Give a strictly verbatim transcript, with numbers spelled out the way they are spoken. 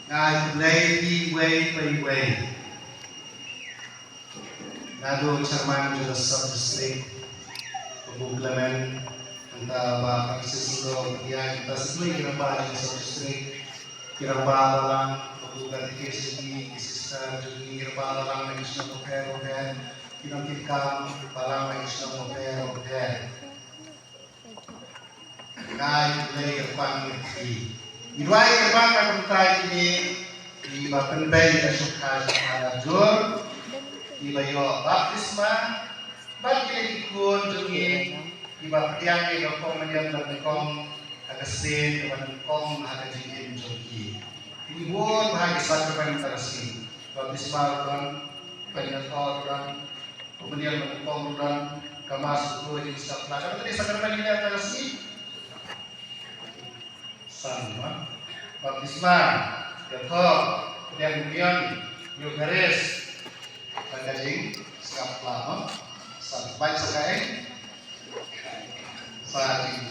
Nga ai khublei ïa phi uwei pa uwei. Naduh u chairman jong ka sub district, Babu Clement, hangta Bah Francis Sundor, ïa kita shisha ki rangbah jong ka sub district, ki rangbah balang, Babu Katekis jong ngi, ki sister jong ngi, ki rangbah balang na ki shnong bapher bapher, ki nongkitkam balang na ki shnong bapher bapher. Nga ai khublei kyrpang ïa phi. Ngi duwai kyrpang ba kumta ïa kine kiba pynbeit ïa ka shongkha jong ka jur, kiba ïoh baptisma, bad kine ki khun jong ngi kiba pdiang ïa ka Komunion bad nyngkong ha ka sien kaba nyngkong ha ka jingim jong ki. Ngi bun bha ki sakramen mynta ka sngi. Baptisma ruh don, pynïathoh ruh don, Komunion bad nyngkong ruh don, ka Mass ruh don, ka Eucharist ruh don. Ka dei sakramen ïa ka sngi. San ma. Baptisma, ïathoh, pynïaid Komunion, Eucharist. Ka jing sngap la ma. San, bad sa kaei? Sa jing